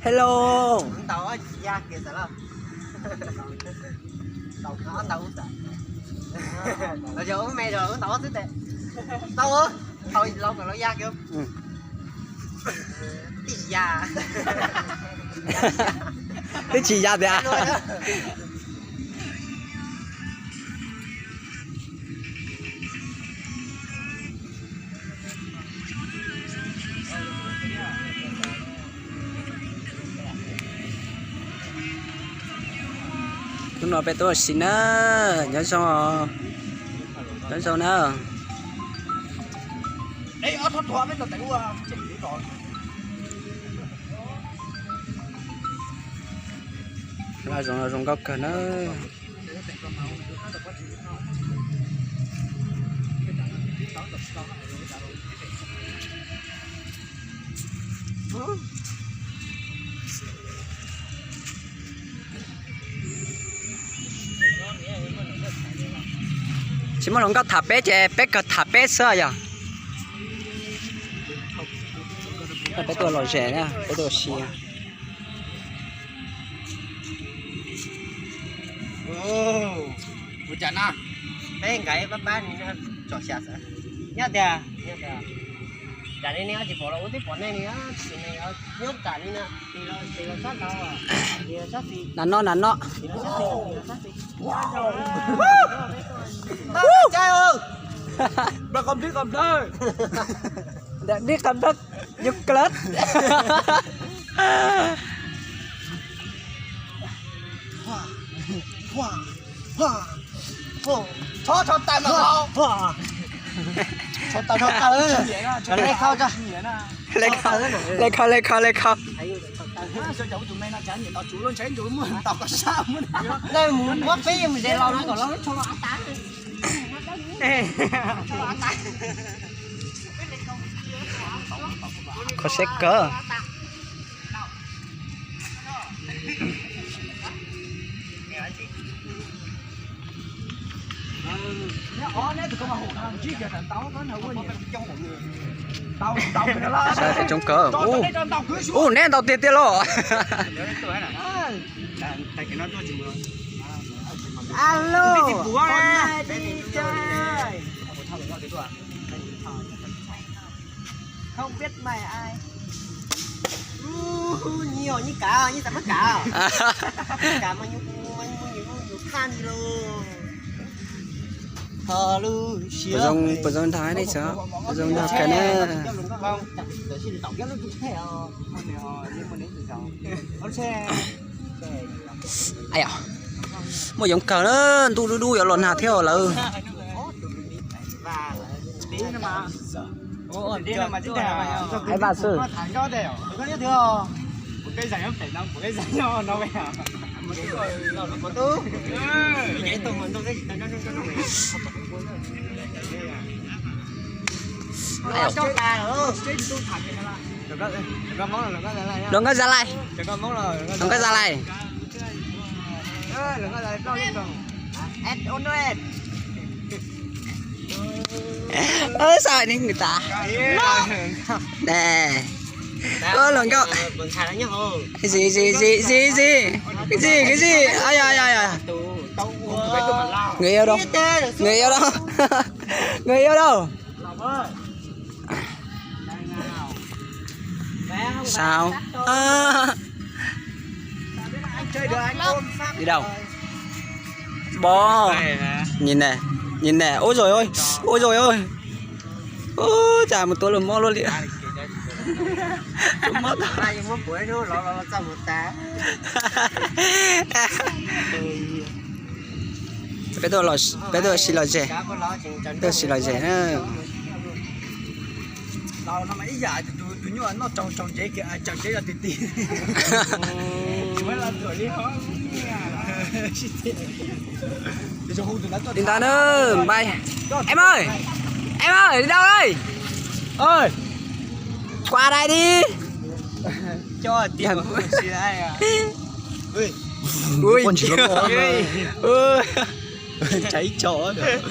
Hello. Ntaus ya kiag xav los. Ntaus ntaus ub xav. Los yog ub me los ntaus xwb tes. Ntaus, ntaus los kom los ya kiag. Tib ya. Twb tsis ya tiag. Hnub no peb tuaj ua si na, nyob zoo, nyob zoo na. Laj zoo, zoo nkauj kawg na. Tsis muaj hluas nkauj tham peb ces peb kawg tham peb xwb yog. Peb tuaj lom zem na, peb tuaj ua si. Ua cas na? Peb nkag pab pab ni tsom xya xwb. Nyob tiag, nyob tiag. Tsam li ne tsis pom los ua tib pom nej li, tsis ne nyob tsam li na. Nas no, nas no. Ntawm dib qab dawb, yus klawv. Tso, tso tas mas, tso tas, tso tas. Hle khau, hle khau, hle khau, hle khau. Muab peb mus ze los no kom los tso los tas. Kho siab kawg. Saib coob kawg. Ub, neb ntaus tiag tiag los. Alo, không biết mày ai. Ui, nyias nyias kav, nyias txam mab kav. Kav mas yus, yus thaj li los. Puas zoo, puas zoo nrog nej tso, puas zoo nrog kawg na. Muaj yoov kawg na, ntuj dub dub yuav los nag thiab lawm. Aib vaj xwb. Luag nkauj Za Lai, luag nkauj Za Lai. Sao ni ta. Luag nkauj. Gì, gì, gì, gì, gì? Cái gì, cái gì? Ai da, ai da, ai da. Người yêu đâu? Người yêu đâu? Người yêu đâu? Sao? Đi đâu? Bố. Nhìn nè, nhìn nè. Ôi rồi ôi, ôi rồi ôi. Ôi, chả một túi lùm mốt luôn đi. Peb tuaj, peb tuaj si lom zem, tuaj si lom zem na. Đi ta na, bay. Em ơi, em ơi, đi đâu đây? Ơi, qua đây đi. Cho tiền. Ui. Ui. Cháy trọ rồi.